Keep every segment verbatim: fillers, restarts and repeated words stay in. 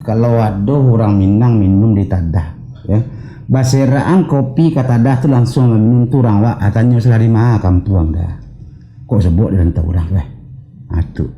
Kalau ado urang Minang minum di tadah, yo. Baserakan kopi ka tadah tu, langsuang minum tu urang awak, ah, tanyo salah di ma kampuang dah. Kok sebok di rantau urang tu, eh. Ah, tu.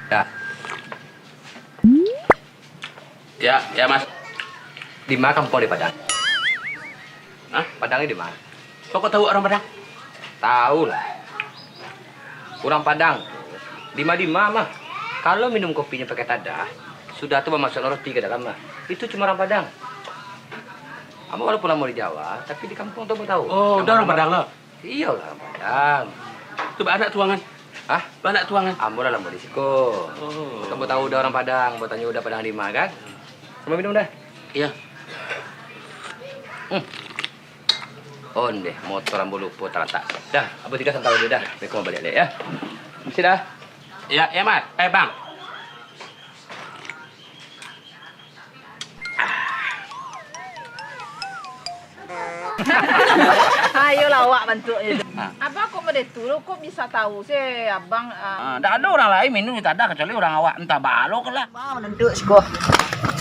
Ya. Ya, ya, Mas. Di ma kampuang di Padang? Hah? Padang ni di ma? Kok tahu urang Padang? Tahu lah. Urang Padang. Di ma, di ma mah. Kalau minum kopinyo pakai tadah, sudah tu bamasukkan roti ka dalam mah. Itu cuma urang Padang. Ambo walaupun lamo di Jawa, tapi di kampuang tu ambo tahu. Oh, udah urang Padang lah. Iyo lah, urang Padang. Tu baanak tuangan? Hah? Baanak tuangan? Ambo lah lamo di siko. Oh. Ambo tahu udah urang Padang, ambo tanyo udah Padang di ma kan? Samo minum dah. Iya. Hmm. Ondeh, motor ambo lupo talatak. Dah, ambo tingga santaro dulu dah. Assalamualaikum, baliak dek, ya. Misi dah. Ya, ya, Mat. Eh, Bang. Ayolah awak bantuaknyo tu. Ha. Abang kok model tu, kok bisa tahu sih abang, ah? Ah, ndak ado urang lain minum di tadah kecuali urang awak, entah baa lo lah. Bang, duduk siko.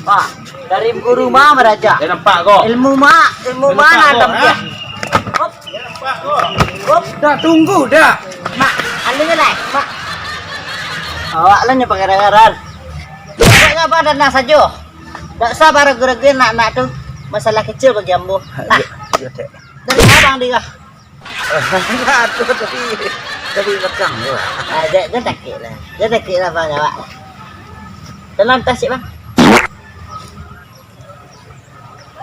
Wah, dari guru ma maraja. Dia nampak kok. Ilmu ma, ilmu ma nan nampak kok. Hop. Dia nampak kok. Hop. Dah tunggu dah. Mak, alun lai, Mak. Awak lah nyo panggaran-garan. Pokoknyo abang tanang sajo. Ndak usah baragu-ragu nak, nak tu masalah kecil bagi ambo. Nah, iyo, iyo, Dek. Dari abang dia. Aduh, tadi, tadi lekang tu, Bang. Ah, jan, jan takuik lah. Jan takuik lah, Bang, awak. Dalam tasik, Bang.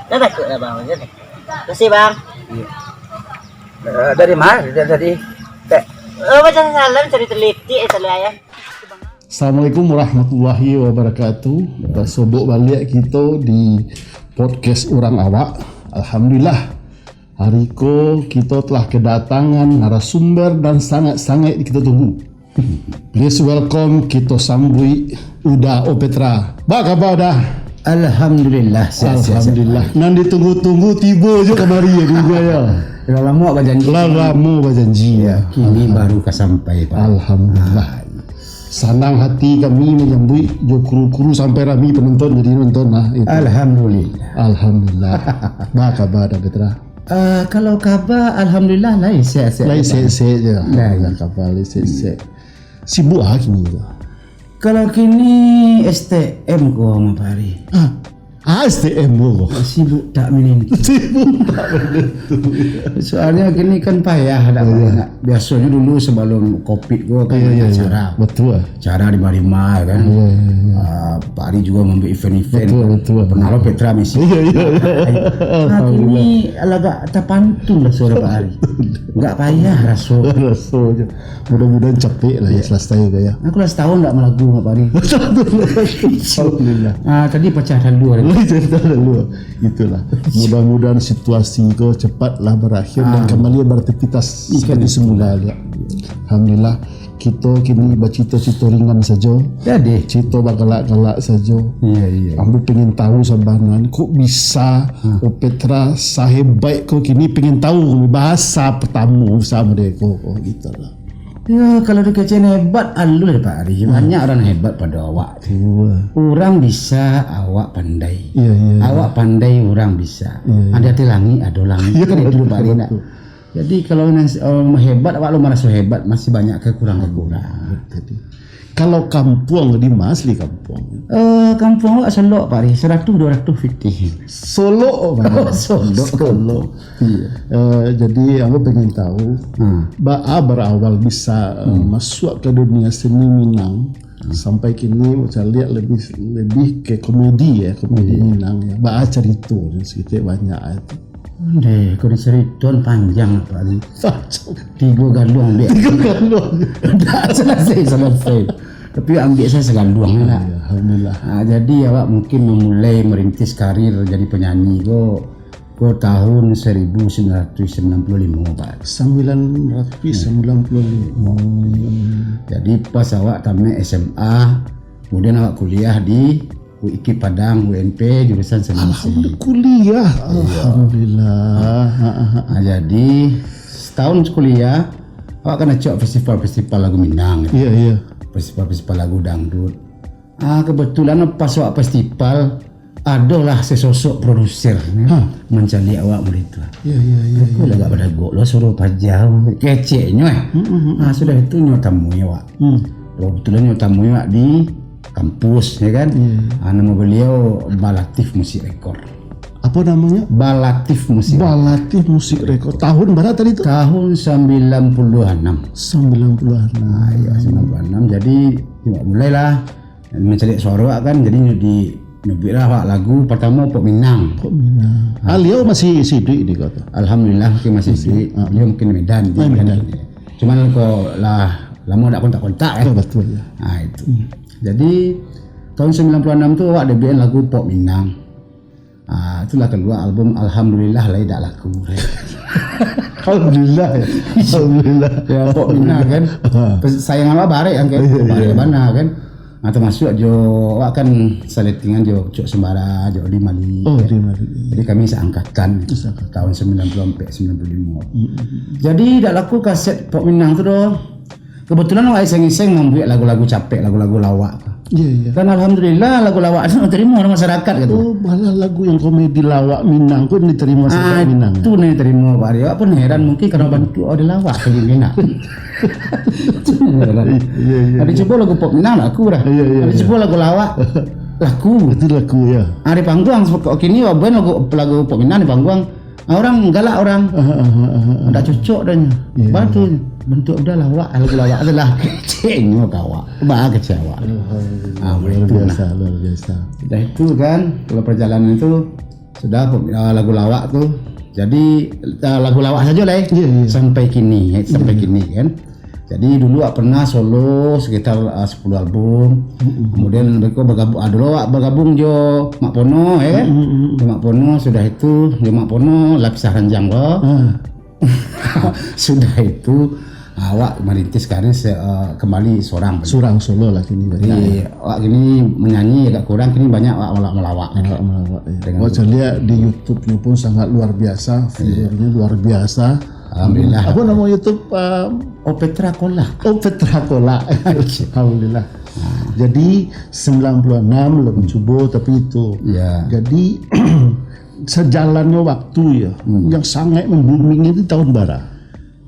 Jan takuik lah, Bang. Jan takuik. Makasih, Bang. Iya. Eh, dari mana? Dari, dari, Tek? Oh, macam salam, cari telitik, eh, salam ayah. Assalamualaikum warahmatullahi wabarakatuh. Basobok baliak kito di podcast urang awak. Alhamdulillah, hari ko kito telah kedatangan narasumber nan sangaik-sangaik kito tunggu. Please welcome, kito sambuik Uda Opetra. Ba kaba, Da? Alhamdulillah, sehat, sehat, sehat. Alhamdulillah. Nan ditunggu-tunggu tibo jo kamari, ya, juga, ya. Lah lamo bajanji. Lah lamo bajanji, ya. Kini baru ka sampai, Pak. Alhamdulillah. Ah. Sanang hati kami manyambuik jo kuru-kuru sampai rami panonton jadi nonton lah, itu. Alhamdulillah. Alhamdulillah. Ba kaba, Da Petra? Ah, kalau kaba, alhamdulillah, lai sehat-sehat. Lai sehat-sehat je. Lai. Alhamdulillah, kaba lai sehat-sehat. Sibuk ah kini tu. Kalau kini S T M ko, Mak Fahri. Ah, ah, S T M ko. Sibuk tak menentu. Sibuk tak menentu. Soalnya kini kan payah dak banyak. Biasonyo dulu sebelum covid ko kan acara. Betul. Acara di Marima kan. Iya, iya, iya. Ah, Pak Ari juga mambuek event-event. Betul, betul. Pernah lo Petra misi. Iya, iya, iya. Nah, kini alagak tapantun lah suara Pak Ari. Enggak payah raso. Raso je. Mudah-mudahan capek lah ya, selesai lah ya. Aku lah setahun tak malagu, Pak Ari. Alhamdulillah. Ah, tadi pacah lalu hari. Pacah lalu. Itulah. Mudah-mudahan situasi ko cepatlah berakhir dan kembali beraktivitas seperti semula lah. Alhamdulillah, kito kini bacito-cito ringan sajo. Jadi. Cito bagalak-galak sajo. Iya, iya. Ambo pengen tahu sabananyo kok bisa Opetra sahebat ko kini, pengen tahu bahasa pertamo sama dek ko, ko gitu lah. Ya, kalau dikecekan hebat, alun lah, Pak Ari. Banyak urang hebat pado awak tu. Urang bisa, awak pandai. Iya, iya, iya. Awak pandai, urang bisa. Iya, iya. Ado di langik, ado langik. Iya, kan itu, Pak Ari, nak. Betul. Jadi kalau nan, eh, hebat, awak lo maraso hebat, masih banyak kekurangan-kekurangan. Betul. Kalau kampuang di ma asli kampuang? Eh, kampuang awak Solok, Pak Ri, saratus dua ratus fitih. Solok, oh, Solok. Solok. Iya. Eh, jadi, aku pengen tahu, Hmm. baa berawal bisa, eh, Hmm. masuk ke dunia seni Minang, Hmm. sampai kini macam lihat lebih, lebih ke komedi ya, komedi Iya. Minang ya. Baa carito ni, sedikit banyak itu. Deh, kalau dicariton panjang, Pak Ri. Tigo galuang ambiak. Tigo galuang. Ndak selesai-selesai. Tapi ambiak sajo sagaluang lah. Ya, alhamdulillah. Ah, jadi awak mungkin memulai merintis karir jadi penyanyi ko, ko tahun seribu sembilan ratus sembilan puluh lima, Pak. Sembilan ratus sembilan puluh lima. Jadi pas awak tamat S M A, kemudian awak kuliah di U I K Padang, U N P, jurusan seni musik. Alhamdulillah, kuliah. Iya. Alhamdulillah. Ha, ha, ha. Ah, jadi, setahun kuliah, awak kan acok festival-festival lagu Minang, gitu. Iya, iya. Festival-festival lagu dangdut. Ah, kebetulan pas awak festival, adolah sesosok produser, ya, Ha. mancaliak awak mulai tu. Iya, iya, iya, Aku iya. lagak badagok lo, suruh paja, keceknyo, eh. Hmm, hmm, hmm. Ah, sudah itu nyo tamui awak. Hmm. Kebetulan nyo tamui awak di kampus, ya kan? Iya. Ah, nama beliau Balatif Musik Record. Apa namanya? Balatif Musik Record. Balatif Musik Record. Tahun bara tadi tu? Tahun sembilan puluh enam. Sembilan puluh enam. Ah, iya, sembilan puluh enam. Jadi, mulailah mancaliak suaro awak kan, jadi nyo di, nyo bueklah awak lagu pertama Pop Minang. Pop Minang. Ah. Ah, beliau masih hiduik di kota? Alhamdulillah, mungkin masih Masih. hiduik. Ah. Beliau mungkin di Medan, di Medan. Medan. Cuman ko lah lamo dak kontak-kontak, eh. Ya, betul, ya. Ah, itu. Hmm. Jadi, tahun sembilan puluh enam tu awak debiukan lagu Pop Minang. Ah, itulah kalua album Alhamdulillah lai dak laku. Alhamdulillah, ya. Alhamdulillah. Ya, Pop Minang kan. Ha. Sayang awak barek kan, kan? Iya, iya. Barek bana kan. Ah, tamasuak jo awak kan saletingan jo Cok Sembara, jo Odi Malik. Oh, Odi Malik. Jadi kami seangkatan. Seangkatan. Tahun sembilan puluh empat, sembilan puluh lima. Mm-mm. Jadi dak laku kaset Pop Minang tu doh. Kebetulan awak iseng-iseng mambuek lagu-lagu capek, lagu-lagu lawak. Iya, iya. Dan alhamdulillah lagu lawak tu diterima oleh masyarakat gitu. Oh, malah lagu yang komedi lawak Minang pun diterima masyarakat Ah, Minang. Itu yang diterima, Pak Ri. Awak pun heran mungkin karena bantuak awak di lawak ke Minang. Iya, iya, Ada iya. cubo lagu pop Minang laku dah. Iya, iya, Ada iya. cubo lagu lawak laku. Itu laku, ya. Hari panggung, kini awak buek lagu, lagu pop Minang di panggung. Ah, orang galak orang. Ah, ah, ah, ah, ah. Ndak cocok dah nyo. Iya, Batu iya. bentuk udah lawak, lagu lawak tu lah. Keceknyo ka awak. Ba kecek awak. Alhamdulillah, Ah, luar itu biasa, nah. luar biasa. Dah itu kan, kalau perjalanan itu sudah ah, lagu lawak tu. Jadi ah, lagu lawak sajo lah eh. Iya, iya. Sampai kini, eh, sampai Iya, iya. kini kan. Jadi dulu awak pernah solo sekitar ah, sepuluh album. Mm-mm. Kemudian mereka bergabung, ah, dulu awak bergabung jo Mak Pono, ya kan? Mm-mm. Jo Mak Pono, sudah itu jo Mak Pono lah pisah ranjang ko. Ah. Sudah itu awak merintis karir se- ah, kembali seorang. Seorang solo lah kini Jadi banyak, ya. awak kini menyanyi agak kurang, kini banyak awak melawak-melawak. Melawak-melawak, ya. Dengan Awak saya lihat di YouTube-nya pun sangat luar biasa, Iya. viewer-nya luar biasa. Alhamdulillah. Apa nama YouTube? Um, Oh, Petra Kolak. Oh, Petra Kolak. Alhamdulillah. Jadi sembilan puluh enam lo mencubo tapi itu. Ya. Jadi sejalannya waktu ya, Hmm. yang sangat membooming itu tahun bara.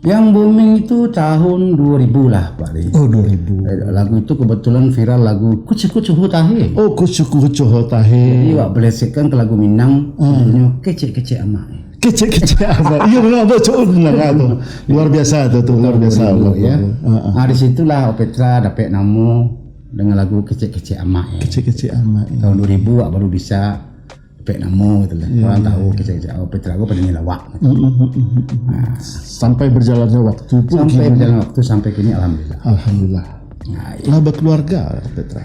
Yang booming itu tahun dua ribu lah, Pak Ri. Oh, dua ribu. Eh, Lagu itu kebetulan viral lagu Kucu-Kucu Ho Tahe. Oh, Kucu-Kucu Ho Tahe. Jadi awak belesekkan ke lagu Minang, Hmm. judulnya Kecek-Kecek Amak. Kecek-kecek apa? Iya, memang abah cok benar tu. Luar biasa tu, tu luar biasa. Dulu, ya. Ah, ah. Ah, di situlah Opetra dapat nama dengan lagu Kecek-Kecek Amak, ya. Kecek-kecek amat. Ya. Tahun dua ribu awak baru bisa dapat nama gitu lah. Ya, Orang ya, tahu ya. Kecek-Kecek Opetra aku pada lawak. Mm, mm, mm, mm, mm. Ah. Sampai berjalannya waktu pun Sampai kini. berjalan waktu sampai kini alhamdulillah. Alhamdulillah. Nah, iya. Lah berkeluarga Opetra.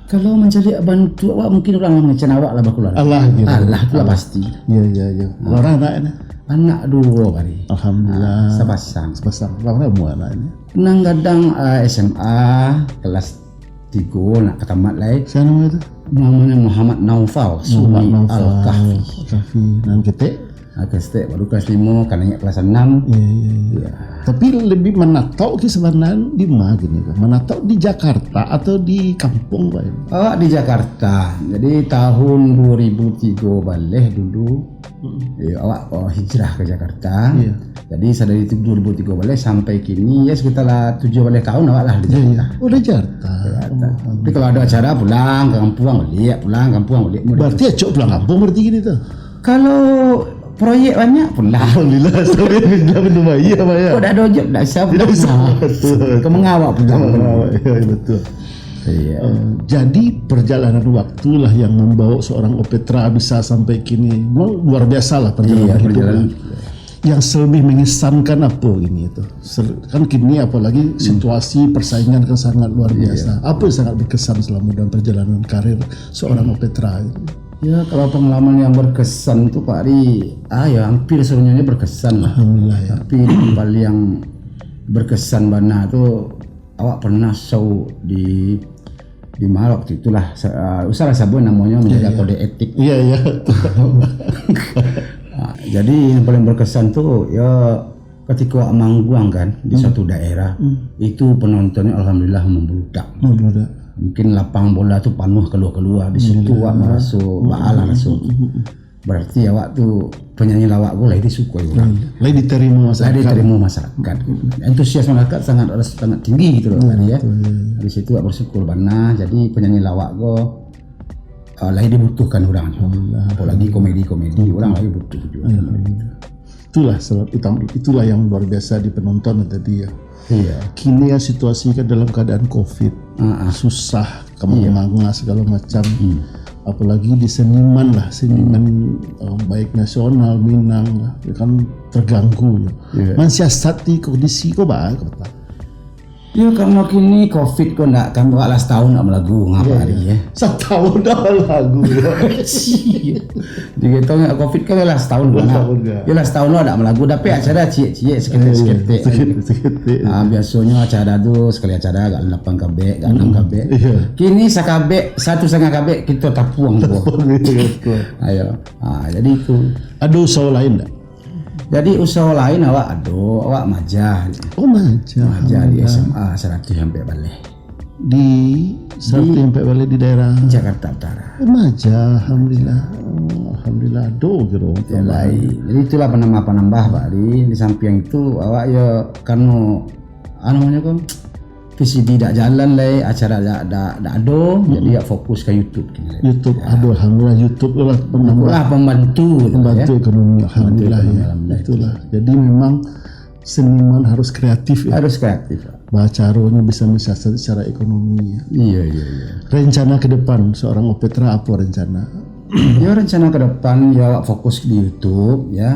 Kalau mancaliak bantuak awak, mungkin urang lah mangecek awak lah bakulo. Alah, gitu. Alah, tu lah pasti. Iya, iya, iya. Nah. Urang anak ni? Anak duo, Pak Ri. Alhamdulillah. Ah, sapasang. Sapasang. Urang umua anak ni? Nan gadang, ah, S M A, kelas tigo, nak ka tamat lai. Siapa nama itu? Namanya Muhammad Naufal, Muhammad Suni Naufal Al-Kahfi. Al-Kahfi. Nan ketek? Ah, kelas baru kelas limo, ka naiak kelas anam. Iya, iya, iya. Iya. Tapi lebih manatau ke sabananyo di ma kini ko? Manatau di Jakarta atau di kampuang, Pak? Awak di Jakarta. Jadi tahun dua ribu tiga baleh dulu, Hmm. Iyo, awak, oh, hijrah ka Jakarta. Iya. Jadi sadari itu dua ribu tiga baleh sampai kini, ya, sekitar lah tujuah baleh tahun awak lah di Iya, iya. Jakarta. Oh, di Jakarta. Jakarta. Oh, Tapi kalau ada acara, pulang ka kampuang baliak, pulang ka kampuang baliak. Berarti acok pulang kampuang berarti kini tu? Kalau proyek banyak, pulang. Alhamdulillah, sampai pindah benua maya, Pak, ya? Kok dak ada job, dak bisa Tidak pulang. bisa, betul, betul. Ka manga awak pulang. Ka manga awak, ya, betul. Iya. Eh, jadi perjalanan waktulah yang membawa seorang Opetra bisa sampai kini. Memang luar biasa lah perjalanan Iya, hidup perjalanan. lah. Yang selebih mengesankan apa kini itu? Sel-, kan kini apalagi Hmm. situasi persaingan kan sangat luar Iya. biasa. Apa yang sangat berkesan selama dalam perjalanan karir seorang Opetra itu? Ya, kalau pengalaman yang berkesan tu, Pak Ari, ah, ya, hampir semuanya berkesan lah. Alhamdulillah, ya. Tapi yang paling berkesan bana tu, awak pernah show di, di ma waktu itulah, sa-, ah, usah lah sabuik namonyo, Iya, menjaga iya. kode etik. Iya, iya. Ah, jadi yang paling berkesan tu, ya, ketika awak manggung kan di Hmm. suatu daerah, Hmm. itu penontonnya alhamdulillah membludak. Membludak. Mungkin lapang bola tu panuah kalua-kalua, di situ Alhamdulillah. awak maraso Hmm. baa lah raso. Hmm. Berarti awak tu penyanyi lawak ko lah disukai urang. Hmm. Lai diterima Lah masyarakat. diterima masyarakat. Hmm. Antusias masyarakat sangat, sangat tinggi gitu loh, Hmm, Ari, ya. betul, ya. Di situ awak bersyukur bana. Jadi penyanyi lawak ko, ah, lai dibutuhkan urang. Alhamdulillah. Apalagi komedi-komedi, Hmm. urang lai butuh juga. Alhamdulillah. Itulah sebab utama, itulah yang luar biasa di penonton tadi ya. Iya. Kini ya situasi kan dalam keadaan covid. Ah, ah. Susah, Iya. kamar-manga segala macam. Hmm. Apalagi di seniman lah, seniman, eh, baik nasional, Minang lah, ya kan terganggu ya. Iya. Mansiasati kondisi ko baa, ko, Pak? Ya, karena kini covid ko ndak, kan awak lah setahun ndak malagu, ngapa Iya, Ari, iya. ya? Setahun ndak malagu, ya. Iya. Di kita ndak covid kan lah setahun Lah kena. setahun, ya. Ya lah setahun lah ndak malagu, tapi acara ciek-ciek, Iya, iya. seketek-seketek. Seketek-seketek. Ah, biasanya acara tu sekali acara agak lapan kabek, agak enam Hmm. kabek. Iya. Kini sakabek, satu setengah kabek kita tapuang ko. Tapuang, iya, betul. Ayo. Ah, jadi itu. Ada usaha lain ndak? Jadi usaha lain awak ado, awak maaja. Oh, maaja. Maaja di Alhamdulillah. S M A Saratuih Ampek Baleh. Di Saratuih Di Ampek Baleh di daerah Jakarta Utara. Oh, maaja, alhamdulillah. Oh, alhamdulillah, ado kiro Ya, tambahan. lain. Jadi itulah panambah-panambah, Pak Ari. Di samping itu, awak ya karena, anu namanya ko, V C D dak jalan lai, acara dak, dak, dak ado, Mm-mm. jadi ya fokus ka YouTube kini lai. YouTube, Ya. aduh, alhamdulillah, YouTube tu lah penambah Lah pembantu gitu Pembantu ya. ekonomi, Pembantu alhamdulillah, ekonomi, ya. alhamdulillah. Itulah. Jadi memang seniman harus kreatif ya. Harus kreatif. Baa caronyo bisa mensiasati secara ekonomi ya. Iya, iya, iya. Rencana ke depan seorang Opetra apa rencana? Ya, rencana ke depan ya awak fokus di YouTube ya.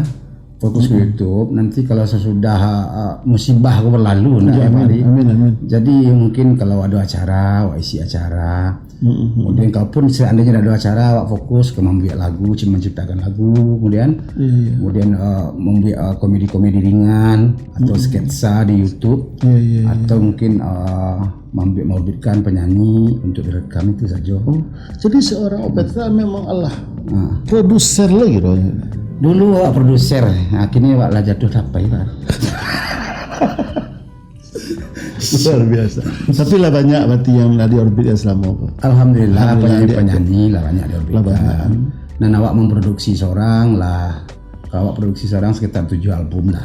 Fokus ke Mm-mm. YouTube. Nanti kalau sesudah, ah, musibah ko berlalu, ndak Ya, ya, Pak amin, Ari? amin, amin. Jadi mungkin kalau ada acara, awak isi acara. Mm-mm. Kemudian kalaupun seandainya dak ada acara, awak fokus ke mambuek lagu, cuma menciptakan lagu. Kemudian, Iya, iya. kemudian, ah, mambuek, ah, komedi-komedi ringan atau Mm-mm. sketsa di YouTube. Iya, iya, iya. Atau mungkin, ah, mambuek, maorbitkan penyanyi untuk direkam itu saja. Oh, jadi seorang Opetra memang alah Ah. produser lagi dong. Dulu awak produser, kini awak lah jatuah tapai, Pak. Luar biasa. Tapi lah banyak berarti yang lah diorbit ya selama tu. Alhamdulillah, Alhamdulillah, penyanyi-penyanyi lah banyak diorbitkan. Lah banyak. Dan awak memproduksi seorang lah. Kalau awak produksi seorang sekitar tujuh album lah.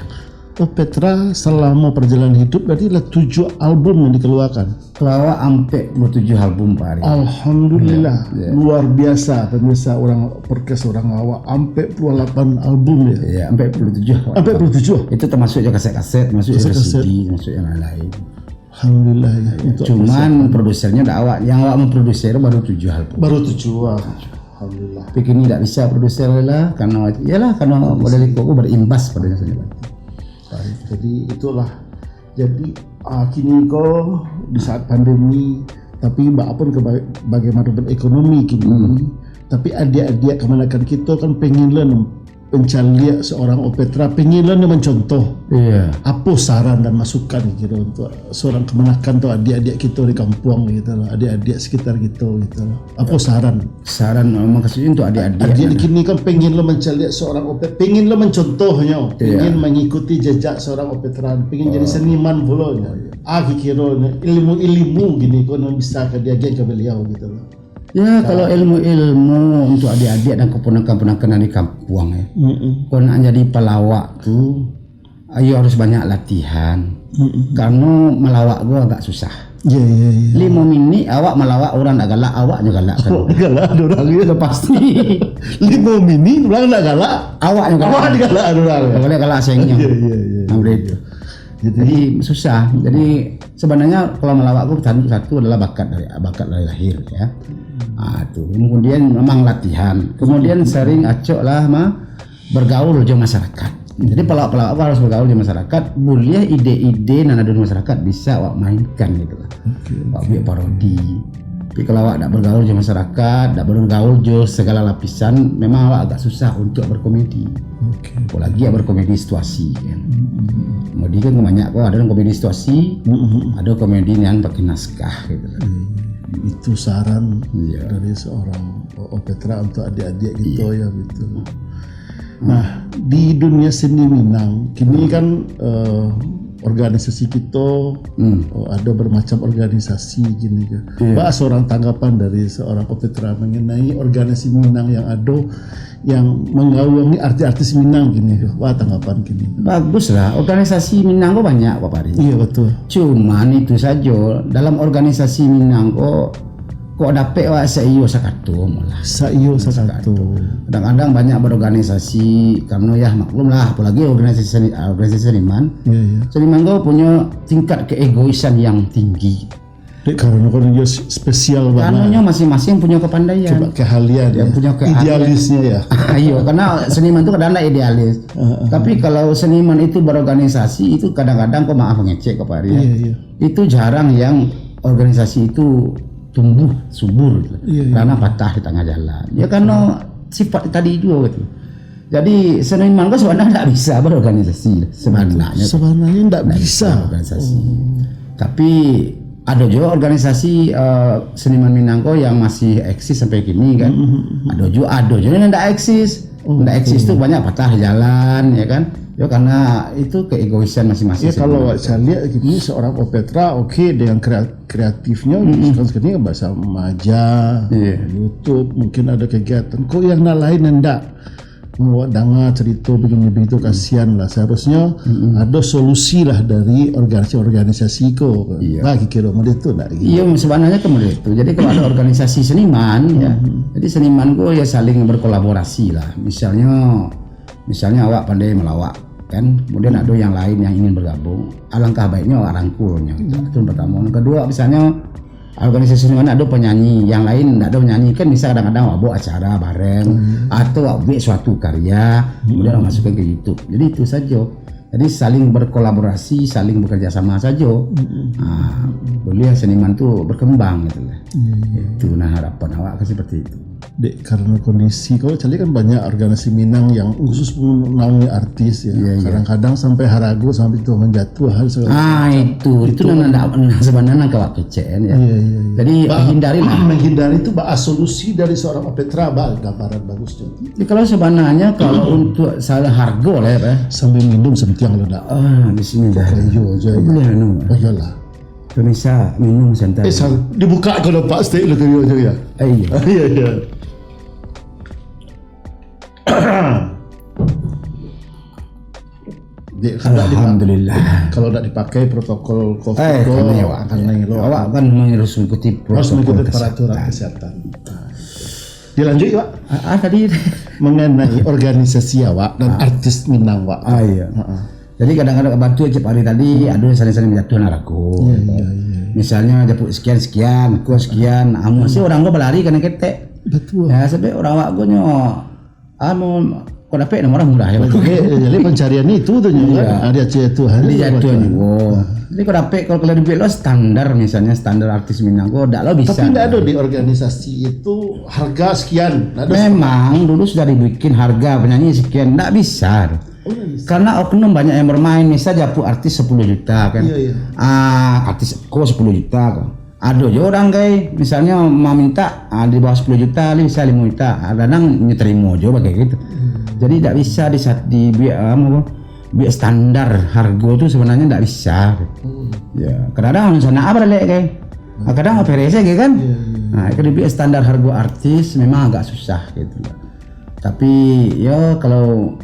Opetra selama perjalanan hidup berarti lah tujuh album yang dikeluarkan. Kalau awak ampek puluh tujuh album, Pak Ari. Alhamdulillah. Ya, ya. Luar biasa pemirsa, orang podcast orang awak ampek puluh lapan album ya. Ya, ampek puluh tujuh. Ampek puluh tujuh. Itu termasuk juga kaset-kaset, termasuk juga Kaset-kaset. C D, termasuk yang lain-lain. Alhamdulillah ya. Ya, Untuk cuman persiapan. produsernya dak awak, yang awak memproduser baru tujuh album. Baru tujuh, wah. Alhamdulillah. Tapi kini dak bisa produser lah, karena, yalah, karena Dak bisa. model itu aku berimbas padanya saja. Baik, jadi itulah. Jadi, ah, kini ko di saat pandemi, tapi ba-, apun ke ba-, bagaimanapun ekonomi kini, Hmm. tapi adiak-adiak kamanakan kita kan pengen lah nem-, pencaliak seorang Opetra, pengen lah ni mencontoh. Iya. Apo saran dan masukan kiro untuk seorang kamanakan tu, adiak-adiak kito di kampuang gitu lah, adiak-adiak sekitar kito gitu lah. Apo saran? Saran, eh, maksudnya untuk adiak-adiak. Adiak kan? Kini kan pengen lo mencaliak seorang Ope-, pengen lo mencontohnyo, iya, pengen mengikuti jejak seorang Opetra, pengen jadi, oh, seniman pulo nyo. Ah, kiro ilmu-ilmu gini ko nan bisa ka diagiah ka beliau gitu lah. Ya, kalau ilmu-ilmu untuk adiak-adiak dan keponakan-keponakan dari kampuang, eh. Mm-mm. Kau nak jadi pelawak tu, ayo harus banyak latihan. Mm-mm. Karena melawak gua agak susah. Ya, ya, ya. Limo minik awak melawak orang dak galak, awaknyo galak kan. Awak digalak ada orang, ya. Itu pasti. Limo minik orang dak galak, awaknyo galak. Awak digalak ada orang, ya. Galak-galak sengnya. Ya, ya, ya. Nah, udah itu. Jadi, jadi susah. Jadi sebenarnya kalau melawak tu satu, satu adalah bakat dari, bakat dari lahir, ya. Ah, tu. Kemudian memang latihan. Kemudian sering acok lah ma-, bergaul jo masyarakat. Jadi pelawak-pelawak harus bergaul jo masyarakat. Buliah ide-ide nan ado di masyarakat bisa awak mainkan gitu lah. Oke, awak oke. Buat parodi. Tapi kalau awak dak bergaul jo masyarakat, dak bergaul jo segala lapisan, memang awak agak susah untuk berkomedi. Oke. Apalagi awak berkomedi situasi kan. Mm-mm. Komedi kan banyak kok, ada yang komedi situasi, mm-mm, ada komedi yang pakai naskah gitu lah. Iya. Itu saran, iya, dari seorang O-, Opetra untuk adik-adik gitu, iya, ya gitu. Nah, di dunia seni Minang, kini kan, eh, organisasi kito, hmm, eh, ada bermacam organisasi gini kan. Iya. Ba, seorang tanggapan dari seorang Opetra mengenai organisasi Minang yang ada, yang menggawangi artis-artis Minang gini kan. Ba, tanggapan kini. Bagus lah, organisasi Minang ko banyak, Pak Pari. Iya, betul. Cuman itu sajo, dalam organisasi Minang ko, kok dapek awak saiyo sakato malah. Saiyo sakato. Kadang-kadang banyak berorganisasi, karena ya maklum lah, apalagi organisasi seni-, organisasi seniman. Iya, iya. Seniman ko punya tingkat keegoisan yang tinggi. Dek, karena kan dia s-, spesial banget. Karenanya masing-masing punya kepandaian. Coba keahlian. Dia ya. Punya keahlian. Idealisnya ya. Iyo, karena seniman tu kadang-kadang idealis. Heeh. Tapi kalau seniman itu berorganisasi, itu kadang-kadang kok maaf mengecek kepada dia. Iya, iya. Itu jarang yang organisasi itu tumbuh subur gitu. Iya, iya. Karena patah di tengah jalan. Ya karena sifat tadi juga gitu. Jadi seniman ko sebenarnya ndak bisa berorganisasi sebenarnya. Sebenarnya ndak bisa. Ndak bisa berorganisasi. Oh. Tapi ada juga organisasi, eh, seniman Minang ko yang masih eksis sampai kini kan. Mm-hmm. Ada juga, ada juga yang ndak eksis. Oh, ndak eksis tu banyak patah jalan ya kan. Ya karena itu keegoisan masing-masing. Ya kalau seniman. Awak caliak gini seorang Opetra oke dengan krea-, kreatifnya, mm-mm, misalkan sekarang bahasa maja, iya, YouTube, mungkin ada kegiatan. Kok yang lain ndak? Awak dengar cerita begini-begitu, kasihan lah. Seharusnya ada solusi lah dari organisasi-organisasi ko. Iya. Bagi kira model tu ndak? Iya, sebenarnya kan model tu. Jadi kalau ada organisasi seniman, ya, jadi seniman ko ya saling berkolaborasi lah. Misalnya, misalnya awak pandai melawak, kan? Kemudian ada yang lain yang ingin bergabung. Alangkah baiknya awak rangkulnya. Itu yang pertama. Yang kedua, misalnya organisasi seniman ada penyanyi, yang lain ndak ada penyanyi, kan bisa kadang-kadang awak buat acara bareng, atau awak buat suatu karya, kemudian awak masukkan ke YouTube. Jadi itu saja. Jadi saling berkolaborasi, saling bekerja sama saja. Ha, boleh seniman tu berkembang gitu lah. Itu nah harapan awak kan seperti itu. Dek, karena kondisi, kalau cari kan banyak organisasi Minang yang khusus menaungi artis ya. Iya, iya. Kadang-kadang sampai harago sampai tu menjatuh hal segala macam. Itu, itu nah, nah, nah, sebenarnya kalau kecek kan ya. Iya, iya, iya. Jadi hindarilah. Menghindari itu bah solusi dari seorang Opetra, bah gambaran bagusnya. Ya, kalau sebenarnya kalau untuk salah harga lah ya, Pak. Sambil minum sentiang lah nak. Ah, di sini dah. Iya, iya, iya. Boleh minum. Oh, iyalah. Pemirsa, minum santai. Eh, sal-, dibuka kalau Pak Stek lu tadi aja ya. Eh, iya. Iya, iya. Dek, kalau dak dipa-, alhamdulillah. Kalau dak dipakai protokol covid, eh, ko, kanai awak. Kanai lo. Awak kan harus mengikuti protokol kesehatan. Harus mengikuti peraturan kesehatan. Nah. Dilanjut, Pak. Ah, ah, tadi mengenai organisasi awak dan artis Minang, Pak. Ah, iya. Heeh. Jadi kadang-kadang bantu cek hari tadi, ada saling-saling menjatuhkan harago. Iya, iya, iya. Misalnya japuk sekian-sekian, ko sekian, amun si orang ko berlari kena ketek. Betul. Ya, sampai orang awak ko nyo, amun Kok dapek nomor murah ya. Jadi, jadi pencarian itu tu juga. Iya. Ada cewek tu, ada Di jatuh juga. Juga. Jadi kok dapek kalau kalau dibuat lo standar, misalnya standar artis Minang ko dak lo bisa. Tapi ndak ada di organisasi itu harga sekian, ndak ada. Memang dulu sudah dibikin harga penyanyi sekian, ndak bisa. Oh, ndak bisa. Karena oknum banyak yang bermain, misal japu artis sepuluh juta kan. Iya, iya. Ah, artis ko sepuluh juta ko. Ado jo urang kai, misalnyo maminta, ah, di bawah sepuluh juta, bisa limo juta, ah, kadang nyo tarimo jo bagai gitu. Hmm. Jadi dak bisa di, di biak, ah, apa, biak standar hargo tu sebenarnya dak bisa. Hmm. Ya, kadang-kadang anu sana apa lek kai. Ah, kadang apa rese kai kan? Iya, iya, iya. Nah, kalau dibiak standar hargo artis memang agak susah gitu. Tapi yo kalau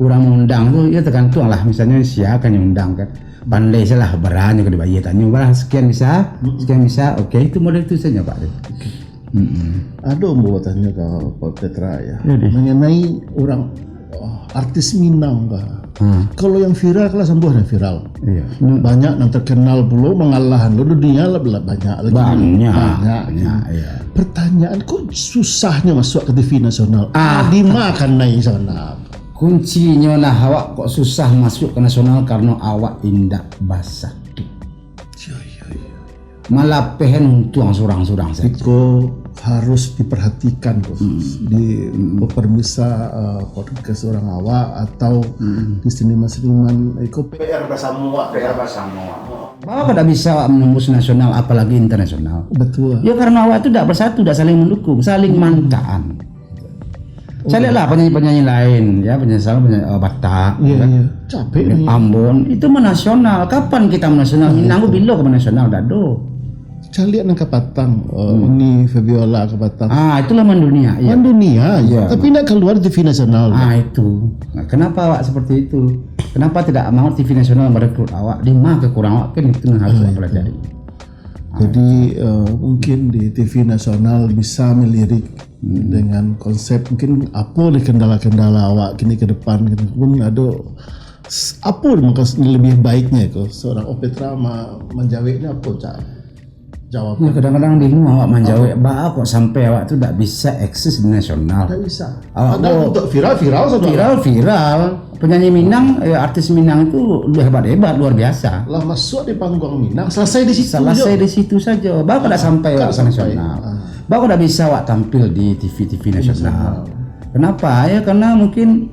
urang mengundang tu, ya tergantung lah. Misalnya siapa yang undang kan. Pandai salah, baranya ka dibayar, tanyo, "Barang sekian bisa, sekian bisa." Oke, itu model tu saja, Pak. Oke. Mm-mm. Ado ambo batanyo ka Pak Petra ya. Ya, di. Mengenai urang, oh, artis Minang ka. Hmm. Kalau yang viral, kalau sambuah yang viral. Iya. Banyak yang terkenal pulo, mangalahan lo dunia lah, lah banyak lagi. Banyak. Banyak. Banyak, iya. Pertanyaan, kok susahnyo masuk ka T V nasional? Ah. Di ma kanai sana? Kuncinyo lah awak kok susah masuk ka nasional karano awak indak basatu. Yo, yo, yo. Malapehan untuang surang-surang saja. Iko harus diperhatikan, Bos. Mm. Di Mm. pemirsa, eh, podcast urang awak atau Mm. di seniman-seniman, iko P R basamo awak. P R basamo awak. Baa kok dak bisa awak menembus nasional, apalagi internasional? Betul. Ya, karena awak tu dak bersatu, dak saling mendukung, saling mantaan. Caliaklah penyanyi-penyanyi lain, ya, penyanyi, penyanyi, eh, Batak, Iya, kan? Iya. Capek Ini nih. Ambon, itu mah nasional. Kapan kita nasional? Ah, Minang itu. Bilo ka nasional, dak ado. Caliak nan kapatang, eh, Hmm. Uni Febiola kapatang. Ah, itulah mendunia, iya. Mendunia, Iya. Tapi nak keluar di T V nasional. Ah, itu. Nah, kenapa awak seperti itu? Kenapa tidak mau T V nasional merekrut awak? Di ma kekurangan awak, kan itu yang harus Ah, awak itu. pelajari. Jadi, eh, mungkin di T V nasional bisa melirik Hmm. dengan konsep mungkin apa ni kendala-kendala awak kini ke depan kini pun ada s-, apa maka lebih baiknya itu seorang Opetra ma-, menjawabnya apa, Cak? Jawaban. Ya, kadang-kadang bingung awak menjawab, Oh. baa kok sampai awak tu tak bisa eksis di nasional. Tak bisa. Awak Padahal tu untuk viral-viral saja. Viral-viral. Penyanyi Minang, eh, artis Minang itu luar hebat-hebat, luar biasa. Lah masuk di panggung Minang, selesai di situ Selesai je. di situ saja. Baa kok tak sampai Kan awak ke sampai. nasional. Ah. Baa kok tak bisa awak tampil di T V-T V Di nasional. nasional. Kenapa? Ya, karena mungkin,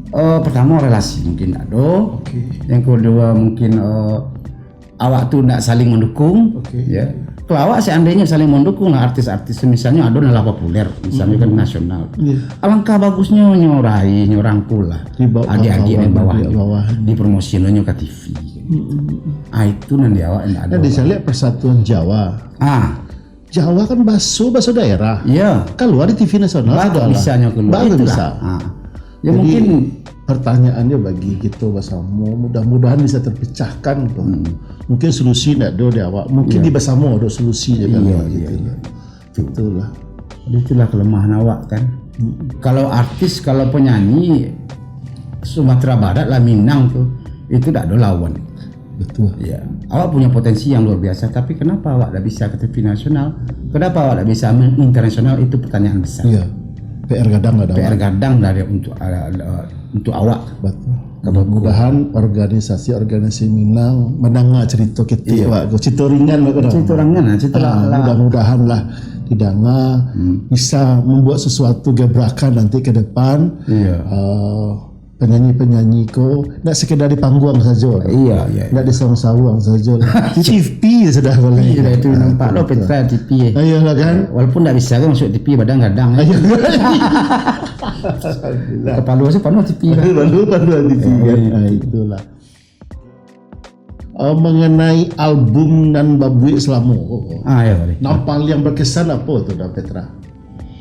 eh, pertama relasi mungkin tak ada. Oke. Yang kedua mungkin, eh, awak tu nak saling mendukung, Oke. ya. Kalau awak seandainya saling mendukung lah artis-artis, misalnya ada lah populer, misalnya kan Hmm. nasional. Iya. Alangkah bagusnya nyo raih, nyo rangkul lah. Dibawa ke Adik-adik bawah, yang bawah adik ni. bawah. Dipromosi nyo ke T V. Hmm. Ah, itu nan di awak ndak ada. Nah, di awak. Saya lihat Persatuan Jawa. Ah. Jawa kan baso, baso daerah. Iya. Keluar di T V nasional Baa kok segala. bisa nyo keluar. Baa kok Itulah. bisa. Ah. Ya, Jadi, mungkin pertanyaannya bagi kita bersama, mudah-mudahan bisa terpecahkan tu. Hmm. Mungkin solusi ndak ada di awak. Mungkin Iya. di bersama ada solusi je kan Iya, gitu iya, ya. iya. Itulah. Itulah kelemahan awak kan. Hmm. Kalau artis, kalau penyanyi Sumatera Barat lah Minang tu, itu tak ada lawan. Betul. Ya, awak punya potensi yang luar biasa, tapi kenapa awak tak bisa ke T V nasional? Kenapa awak tak bisa men-, internasional? Itu pertanyaan besar. Iya. P R gadang lah dah P R awak. gadang lah dia untuk, uh, uh, untuk awak. Betul. Mudah-mudahan organisasi-organisasi Minang mendengar cerita kita, Iya. Wak. Cerita ringan, Wak, dah. Cerita ringan lah, cerita Ah, lah. mudah-mudahan lah didengar, Hmm. bisa membuat sesuatu gebrakan nanti ke depan. Iya. Ah, penyanyi-penyanyi ko nak sekedar di panggung saja. Iya, iya, iya. Nak di saung-saung saja. Di T V sudah boleh. Iya, itu nampak lo Betul. Petra T V. Ah, iyalah kan? Walaupun tak bisa kan masuk T V, badan gadang. Ah, iya. Kepala saya penuh T V lah. Penuh, penuh T V kan. Iya. Ah, itulah. Ah, mengenai album nan babuik selama. Ah, ya, boleh. Nan paling berkesan apa tu dah, Petra?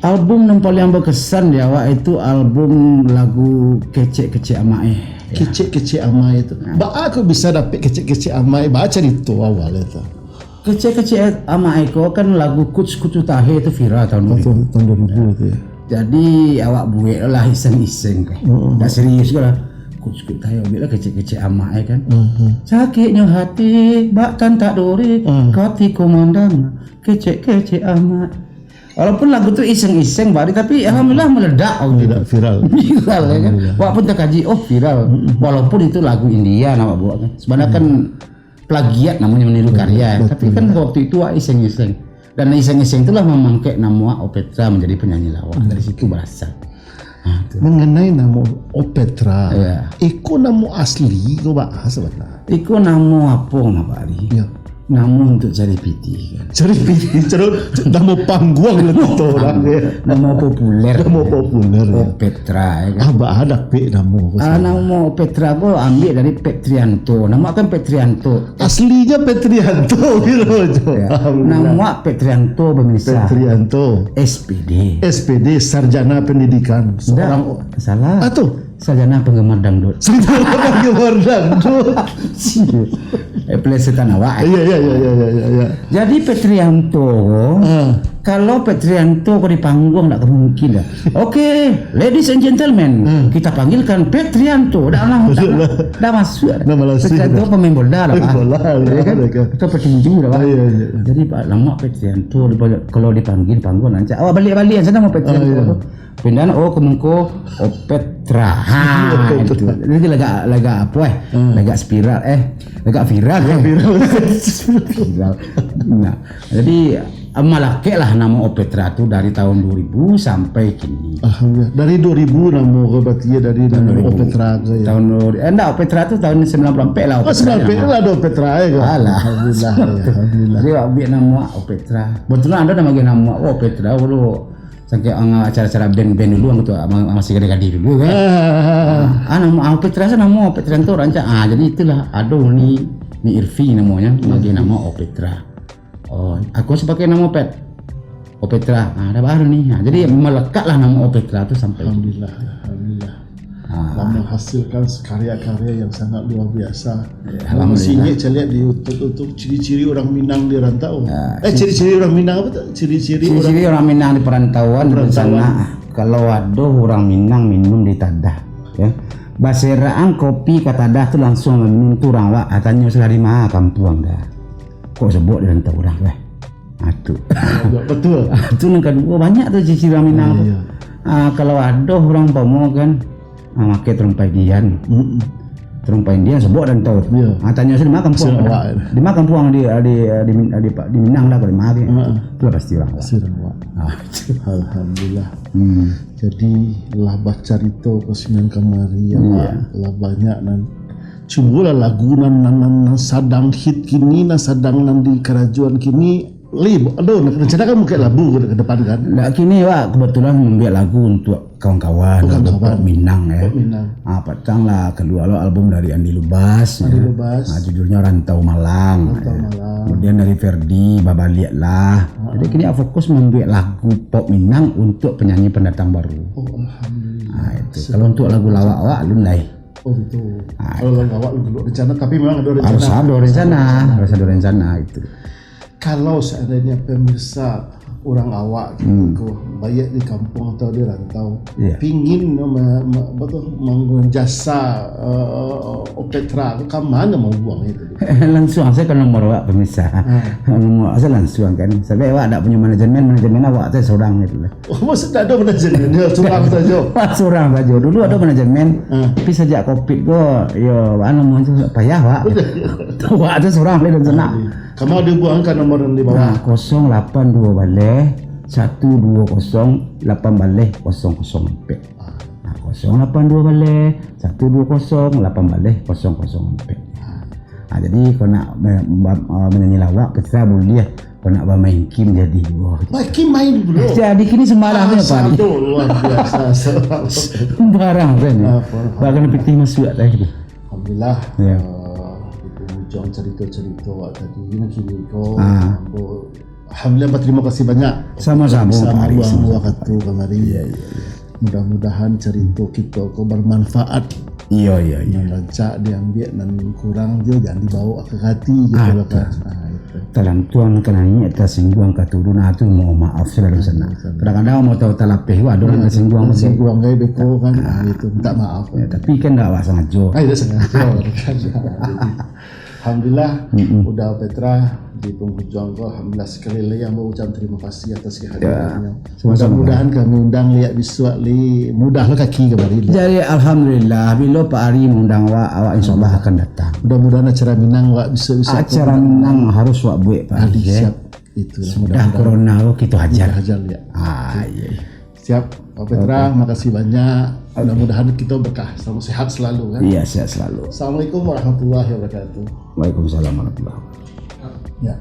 Album nan paling berkesan di awak itu album lagu Kecek-Kecek Amak, eh. Ya. Kecek-Kecek Amak itu. Ya. Baa kok bisa dapet Kecek-Kecek Amak? Baa cerita awal itu? Kecek-Kecek Amak iko kan lagu Kuc Kucu Tahe tu viral tahun Oh, dua ribu. tahun, tahun dua ribu tu ya. Jadi awak buek lah iseng-iseng kan. Hmm. Tak serius ke lah. Kuc Kucu Tahe buek lah Kecek-Kecek Amak ya kan. Hmm. Sakitnyo hati bak tantak duri Hmm. katiko mandanga Kecek-Kecek Amak. Walaupun lagu tu iseng-iseng, Pak Ari, tapi alhamdulillah meledak waktu itu. Meledak, viral. Viral, ya kan? Alhamdulillah. Wak pun terkaji, "Oh, viral." Mm-mm. Walaupun itu lagu India nak buat kan. Sebenarnya kan plagiat namanya, meniru karya. Betul, betul. Tapi kan waktu itu wak iseng-iseng. Dan iseng-iseng itulah memangkek namo wak Opetra menjadi penyanyi lawak. Hmm. Dari situ berasal. Ha, tu. Mengenai namo Opetra, ya, iko namo asli ko, Pak, sebenarnya? Iko namo apo, Pak Ari? Ya. Namo untuk cari pitih, kan. Cari pitih, cari namo panggung lah kito urang, ya. Namo populer. Namo populer, ya. Opetra, ya kan? Ah, baa dapek namo ko? Ah, namo Opetra ko ambiak dari Petrianto. Namo kan Petrianto. Aslinya Petrianto, gitu, Jo. Ya. Alhamdulillah. Namo Petrianto, pemirsa. Petrianto. S P D. S P D, Sarjana Pendidikan. Ndak, seorang salah. Ah, tu. Sarjana penggemar dangdut. Sarjana penggemar dangdut. Eh, pelesetan awak, eh. Iya, iya, iya, iya, iya, iya, iya. Jadi Petrianto, ah, kalau Petrianto ko di panggung, ndak mungkin lah. Oke, ladies and gentlemen, hmm, kita panggilkan Petrianto. Dah lah, dah, dah masuk. Nama asli Petrianto dah. Pemain bola lah, Pak. Bola, ya kan? Bola, kan? Atau petinju lah, Pak. Ah, iya, iya. Jadi, Pak, lamo Petrianto, kalau dipanggil panggung, rancak. Awak baliak-baliak sajo namo Petrianto. Ah, iya. Pindahan O ka mungko, Opetra. Ha, Opetra. Itu. Jadi lagak, lagak apo, eh? Hmm. Lagak spiral, eh. Lagak viral, eh. Viral. Viral. Nah, jadi, malakek lah namo Opetra tu dari tahun dua ribu sampai kini. Alhamdulillah. Dari dua ribu namo ko berarti ya, dari namo Opetra ko ya? Tahun dua ribu. Eh, ndak, Opetra tu tahun sembilan puluh empat lah. Oh, sembilan puluh empat lah ada Opetra ya, ko? Alah. Alhamdulillah, ya, alhamdulillah. Jadi, ambiak namo Opetra. Kebetulan ada namo, namo Opetra dulu. Sangkek ang acara-acara band-band dulu, ang tu ma-, masih gadih-gadih dulu, kan. Ah. Ah, namo Opetra tu namo Opetra tu rancak. Ah, jadi itulah, ado ni, ni Irfi namonyo, hmm, manggil namo Opetra. Oh, aku masih pakai namo Pet. Opetra. Ah, dah baru ni. Ah, jadi malekatlah namo Opetra tu sampai. Alhamdulillah, alhamdulillah. Ah. Lah menghasilkan karya-karya yang sangat luar biasa. Ya, alhamdulillah. Masih ingat saya lihat di YouTube tu, ciri-ciri orang Minang di rantau. Ah, eh, ciri-ciri orang Minang apa tu? Ciri-ciri orang Minang di perantauan, di sana. Kalau ado urang Minang minum di tadah, ya. Baserakan kopi ka tadah tu, langsung minum tu urang awak, ah, tanyo sudah di ma kampuang dah. Kok sebok di rantau urang, weh. Ah, tu. Betul. Ah, tu nan kaduo, banyak tu ciri-ciri urang Minang tu. Iya. Ah, kalau ado urang umpamo kan, ah, makai tarumpai dian. Mm-mm. Tarumpai dian, sobok dan tau. Iya. Ah, tanyo sajo, "Di ma kampuang?" Sudah awak. "Di ma kampuang di, di, di, di, di Minang lah, di ma?" Heeh. Itulah pasti urang awak. Pasti urang awak. Ah. Alhamdulillah. Hmm. Jadi, lah bacarito ka sinan kamari, ya, iya, Pak. Lah banyak nan. Cubolah lagu nan, nan, nan, nan sadang hit kini, nan sadang nan di karajoan kini, Li, aduh, rencana kan mungkin lagu ke, ke depan kan? Ndak, kini, Wak, kebetulan mambuek lagu untuk kawan-kawan, oh, lagu kawan-kawan. Pop Minang, ya. Pop Minang. Ah, patang lah, kalua lo album dari Andi Lubas, Andi ya. Lubas. Ah, judulnya Rantau Malang, Rantau ya. Malang. Kemudian dari Ferdi, Babaliak Lah. Ah. Jadi, kini fokus mambuek lagu pop Minang untuk penyanyi pendatang baru. Oh, alhamdulillah. Ah, itu. Kalau untuk lagu lawak, Wak, alun lai. Oh, gitu. Ah, kalau lagu lawak, alun rencana, tapi memang ada rencana. Harus ada rencana, harus ada rencana, itu. Kalau seandainya pemirsa urang awak gitu, hmm, ko, baiak di kampuang atau di rantau, iya, pingin ma-, ma-, apa tu, manggunakan jasa, eh, Opetra tu, ka ma manghubuangi tu? Langsung sajo ka nomor awak, pemirsa. Hmm. Nomor awak sajo langsung kan. Sabab awak ndak punyo manajemen, manajemen awak tu surang gitu lah. Oh, maksud ndak ado manajemen, yo, surang sajo. Surang sajo. Dulu ado manajemen, hmm, tapi sajak covid ko, yo, anu, tu payah, Wak. Betul. Awak tu surang lai dan sanak. Ah, iya. Ka ma dihubuangi ka nomor nan di bawah? Nah, kosong lapan duo baleh, satu duo kosong, lapan baleh, kosong kosong ampek. Nah, kosong lapan duo baleh, satu duo kosong, lapan baleh, kosong kosong ampek. Nah, jadi kalau nak me-, ba-, ah, manyanyi lawak, Opetra buliah. Kalau nak bamain kim jadi juo. Main kim main dulu. Jadi kini sembarang sajo, Pak. Aduh, luar biasa. Sembarang sajo. Apa? Bahkan pitih masuak tadi. Alhamdulillah, ya. Eh, di pangujuang carito-carito awak tadi, nan kini ko, ah, ambo, alhamdulillah, batarimo kasih banyak. Samo-samo, Pak Ari, samo-samo. Bisa maluang wakatu kamari. Iya, iya, iya. Mudah-mudahan carito kito ko bermanfaat. Iya, iya, iya. Nan rancak diambiak, nan kurang juo jan dibawa ka hati, gitu lah, kan. Ah, itu. Talantuang ka naiak, tasingguang ka turun, ah, tu mohon maaf, saudara sanak. Kadang-kadang mau tahu talapeh, wah, ada orang tasingguang, tasingguang, kayak beko, kan. Ah, itu, minta maaf. Ya, tapi kan ndak awak sangajo. Ah, itu sangajo. Alhamdulillah, mm-mm, udah Opetra Di penghujung ko, alhamdulillah, sekali lagi ambo ucap terima kasih atas kehadirannya. Ya, sama-sama. Mudah-mudahan kami undang liak bisuak li mudah lo kaki kamari. Jadi alhamdulillah, bilo Pak Ari mengundang awak, awak insyaallah akan datang. Mudah-mudahan acara Minang awak bisuak-bisuak. Acara Minang harus awak buek, Pak Ari, ya. Siap. Itu lah, sudah mudah-mudahan corona ko kito hajar. Kito hajar, ya. Ah, iya, iya. Siap, Pak Petra, makasih banyak. Oke. Mudah-mudahan kito berkah, selalu sehat selalu, kan? Iya, sehat selalu. Assalamualaikum warahmatullahi wabarakatuh. Waalaikumsalam warahmatullahi wabarakatuh. Ya.